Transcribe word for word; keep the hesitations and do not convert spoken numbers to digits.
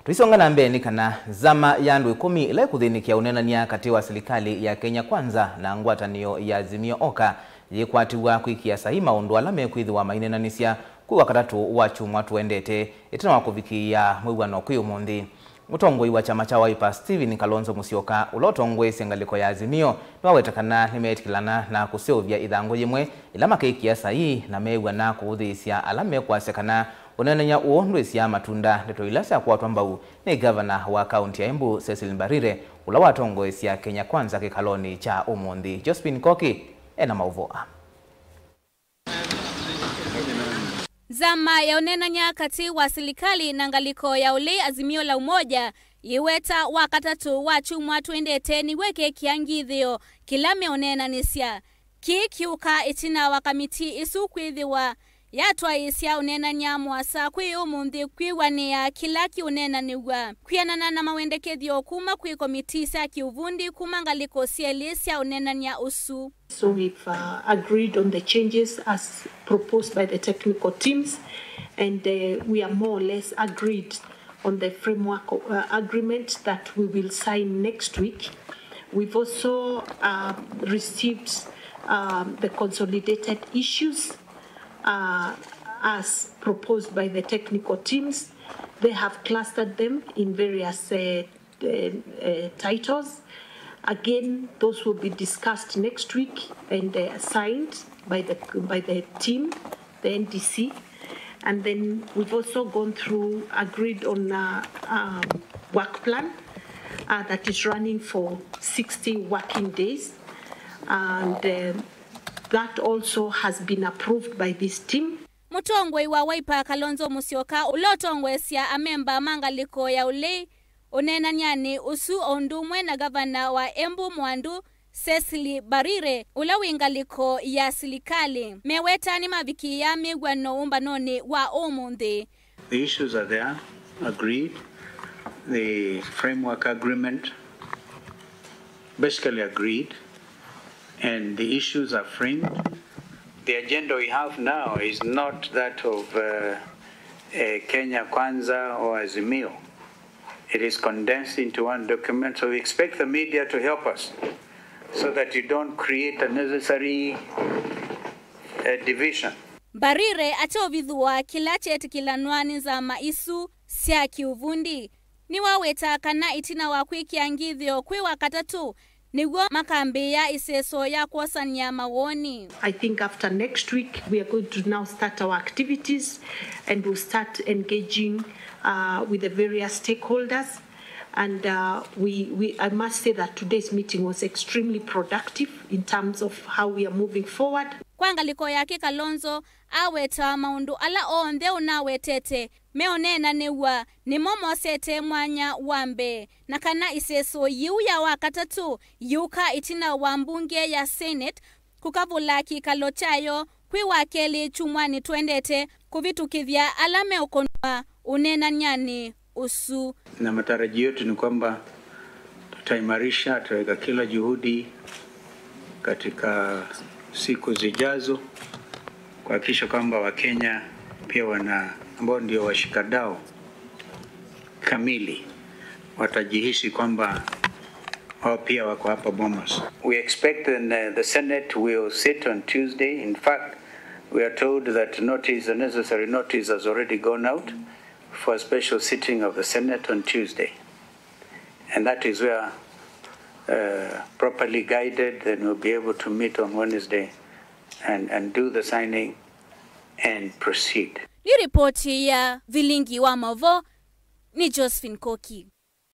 Tũisonga na mbee nĩ kana nzama ya andũ ĩkũmi ĩla ĩkũthĩnĩkĩa ũneenany'a katĩ wa silikalĩ ya Kenya Kwanza na ngwatanĩo ya Azimio Oka yĩkwatĩw'a kwĩkĩa saii maũndũ ala mekwĩthĩwa maineenanĩsya kwĩ Wakatatũ wa kyumwa tũendete, ĩtina wa kũvikĩĩa mwĩw'ano kwĩ ũmũnthĩ. Mũtongoi wa kyama kya Wiper, Stephen Kalonzo Musyoka, ũla ũtongoesye ngalĩko ya Azimio, nĩwaweta kana nĩmeetĩkĩlana na kũseũvya ĩthangũ yĩmwe ĩla makekĩa saii na meew'ana kũũthĩĩsya ala mekwasya kana ũneenany'a ũũ ndwĩsyaa matunda ndeto ila syakwatwa mbau nĩ ngavana wa kaunti ya Embu, Cecily Mbarire, ũla watongoesya Kenya Kwanza kĩkalonĩ kya ũmũnthĩ. Josephine Koki ena maũvoo aa. Nzama ya ũneenany'a katĩ wa silikalĩ na ngalĩko ya ũlei Azimio la Umoja yĩweta Wakatatũ wa kyumwa tũendete nĩw'o ĩkekĩa ngithĩo kĩla meũneenanĩsya. Kĩĩ kĩũka ĩtina wa kamiti ĩsu kwĩthĩwa yatwaĩĩsya ũneenany'a mũasa kwĩ ũmũnthĩ kwĩw'anĩa kĩla kĩũneenanĩw'a kwĩanana na mawendekethyo kuma kwĩ komiti sya kĩũvundi kuma ngalĩko syelĩ sya ũneenany'a ũsu. So we've uh, agreed on the changes as proposed by the technical teams, and uh, we are more or less agreed on the framework uh, agreement that we will sign next week. We've also uh, received um, the consolidated issues uh, as proposed by the technical teams. They have clustered them in various uh, uh, uh, titles. Again, those will be discussed next week and uh, signed by the by the team, the N D C. And then we've also gone through, agreed on a um, work plan uh, that is running for sixty working days. And um, that also has been approved by this team. Mũtongoi wa Wiper, Kalonzo Musyoka, ũla ũtongoesya amemba ma ngalĩko ya ũlei ũneenanyanĩ ũsu o ũndũ ũmwe na ngavana wa Embu Mwandu, Cecily Mbarire, ũla wĩ ngalĩko ya silikalĩ, meweta nĩmavikĩĩa mĩw'ano ũmbanonĩ wa ũmũnthĩ. The issues are there, agreed. The framework agreement, basically agreed, and the issues are framed. The agenda we have now is not that of uh, uh, Kenya Kwanza or Azimio. It is condensed into one document, so we expect the media to help us so that you don't create unnecessary uh, division. Mbarire ateũvithũa kĩla kyetĩkĩlanwa nĩ nzama isu sya kĩũvundi, nĩwaweta kana ĩtina wa kwĩkĩa ngithĩo kwĩ Wakatatũ, nĩw'o makambĩĩa ĩseso ya kwosany'a mawoni. I think after next week, we are going to now start our activities and we'll start engaging uh, with the various stakeholders. And uh, we, we, I must say that today's meeting was extremely productive in terms of how we are moving forward. Kwa ngalĩko yake, Kalonzo aweta maũndũ ala onthe ũnawetete meũneenanĩw'a nĩmo mosete mwanya wa mbee, na kana ĩseso yĩu ya Wakatatũ yĩũka ĩtina wa mbunge ya Senate kũkavũla kĩkalo kyayo kwĩ wa kelĩ kyumwanĩ twendete kũvĩtũkĩthya ala meũkonw'a ũneenanyanĩ ũsu. Na matarajio yetu ni kwamba tutaimarisha, tutaweka kila juhudi katika siku zijazo kuhakikisha kwamba Wakenya pia wana, ambao ndio washikadau kamili, watajihisi kwamba wao pia wako hapa Bomas. We expect the, the Senate will sit on Tuesday. In fact, we are told that notice, the necessary notice has already gone out for a special sitting of the Senate on Tuesday. And that is where, uh, properly guided, then we'll be able to meet on Wednesday and, and do the signing and proceed. Nĩ ripoti ya Vilingi wa Maũvoo, nĩ Josephine Koki.